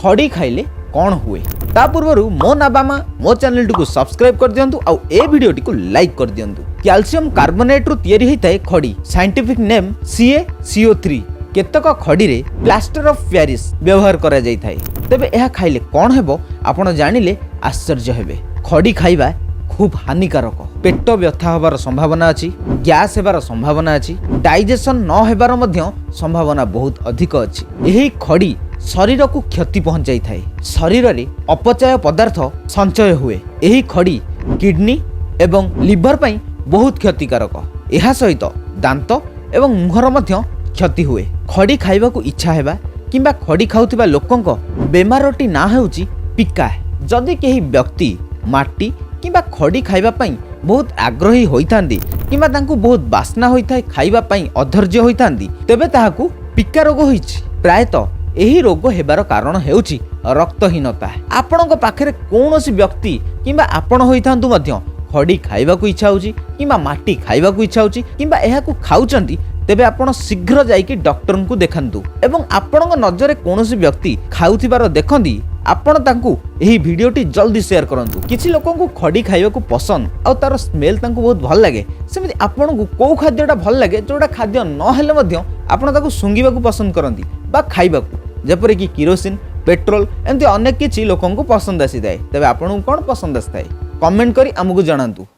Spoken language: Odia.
ଖଡ଼ି ଖାଇଲେ କ'ଣ ହୁଏ? ତା ପୂର୍ବରୁ ମୋ ନାଁ ବାମା, ମୋ ଚ୍ୟାନେଲଟିକୁ ସବସ୍କ୍ରାଇବ୍ କରିଦିଅନ୍ତୁ ଆଉ ଏ ଭିଡ଼ିଓଟିକୁ ଲାଇକ୍ କରିଦିଅନ୍ତୁ। କ୍ୟାଲସିୟମ କାର୍ବୋନେଟ୍ରୁ ତିଆରି ହୋଇଥାଏ ଖଡ଼ି। Scientific name CaCO3। କେତେକ ଖଡ଼ିରେ ପ୍ଲାଷ୍ଟର ଅଫ୍ ପ୍ୟାରିସ୍ ବ୍ୟବହାର କରାଯାଇଥାଏ। ତେବେ ଏହା ଖାଇଲେ କ'ଣ ହେବ, ଆପଣ ଜାଣିଲେ ଆଶ୍ଚର୍ଯ୍ୟ ହେବେ। ଖଡ଼ି ଖାଇବା ଖୁବ୍ ହାନିକାରକ। ପେଟ ବ୍ୟଥା ହେବାର ସମ୍ଭାବନା ଅଛି, ଗ୍ୟାସ୍ ହେବାର ସମ୍ଭାବନା ଅଛି, ଡାଇଜେସନ୍ ନ ହେବାର ମଧ୍ୟ ସମ୍ଭାବନା ବହୁତ ଅଧିକ ଅଛି। ଏହି ଖଡ଼ି ଶରୀରକୁ କ୍ଷତି ପହଞ୍ଚାଇଥାଏ। ଶରୀରରେ ଅପଚୟ ପଦାର୍ଥ ସଞ୍ଚୟ ହୁଏ। ଏହି ଖଡ଼ି କିଡନୀ ଏବଂ ଲିଭର ପାଇଁ ବହୁତ କ୍ଷତିକାରକ। ଏହା ସହିତ ଦାନ୍ତ ଏବଂ ମୁହଁର ମଧ୍ୟ କ୍ଷତି ହୁଏ। ଖଡ଼ି ଖାଇବାକୁ ଇଚ୍ଛା ହେବା କିମ୍ବା ଖଡ଼ି ଖାଉଥିବା ଲୋକଙ୍କ ବେମାରଟି ନାଁ ହେଉଛି ପିକା। ଯଦି କେହି ବ୍ୟକ୍ତି ମାଟି କିମ୍ବା ଖଡ଼ି ଖାଇବା ପାଇଁ ବହୁତ ଆଗ୍ରହୀ ହୋଇଥାନ୍ତି କିମ୍ବା ତାଙ୍କୁ ବହୁତ ବାସ୍ନା ହୋଇଥାଏ, ଖାଇବା ପାଇଁ ଅଧୈର୍ଯ୍ୟ ହୋଇଥାନ୍ତି, ତେବେ ତାହାକୁ ପିକା ରୋଗ ହୋଇଛି। ପ୍ରାୟତଃ ଏହି ରୋଗ ହେବାର କାରଣ ହେଉଛି ରକ୍ତହୀନତା। ଆପଣଙ୍କ ପାଖରେ କୌଣସି ବ୍ୟକ୍ତି କିମ୍ବା ଆପଣ ହୋଇଥାନ୍ତୁ ମଧ୍ୟ, ଖଡ଼ି ଖାଇବାକୁ ଇଚ୍ଛା ହେଉଛି କିମ୍ବା ମାଟି ଖାଇବାକୁ ଇଚ୍ଛା ହେଉଛି କିମ୍ବା ଏହାକୁ ଖାଉଛନ୍ତି, ତେବେ ଆପଣ ଶୀଘ୍ର ଯାଇକି ଡକ୍ଟରଙ୍କୁ ଦେଖାନ୍ତୁ। ଏବଂ ଆପଣଙ୍କ ନଜରରେ କୌଣସି ବ୍ୟକ୍ତି ଖାଉଥିବାର ଦେଖନ୍ତି, ଆପଣ ତାଙ୍କୁ ଏହି ଭିଡ଼ିଓଟି ଜଲ୍ଦି ସେୟାର କରନ୍ତୁ। କିଛି ଲୋକଙ୍କୁ ଖଡ଼ି ଖାଇବାକୁ ପସନ୍ଦ ଆଉ ତାର ସ୍ମେଲ୍ ତାଙ୍କୁ ବହୁତ ଭଲ ଲାଗେ। ସେମିତି ଆପଣଙ୍କୁ କେଉଁ ଖାଦ୍ୟଟା ଭଲ ଲାଗେ, ଯେଉଁଟା ଖାଦ୍ୟ ନହେଲେ ମଧ୍ୟ ଆପଣ ତାକୁ ଶୁଙ୍ଘିବାକୁ ପସନ୍ଦ କରନ୍ତି ବା ଖାଇବାକୁ? ଯେପରିକି କିରୋସିନ, ପେଟ୍ରୋଲ, ଏମିତି ଅନେକ କିଛି ଲୋକଙ୍କୁ ପସନ୍ଦ ଆସିଥାଏ। ତେବେ ଆପଣଙ୍କୁ କ'ଣ ପସନ୍ଦ ଆସିଥାଏ, କମେଣ୍ଟ କରି ଆମକୁ ଜଣାନ୍ତୁ।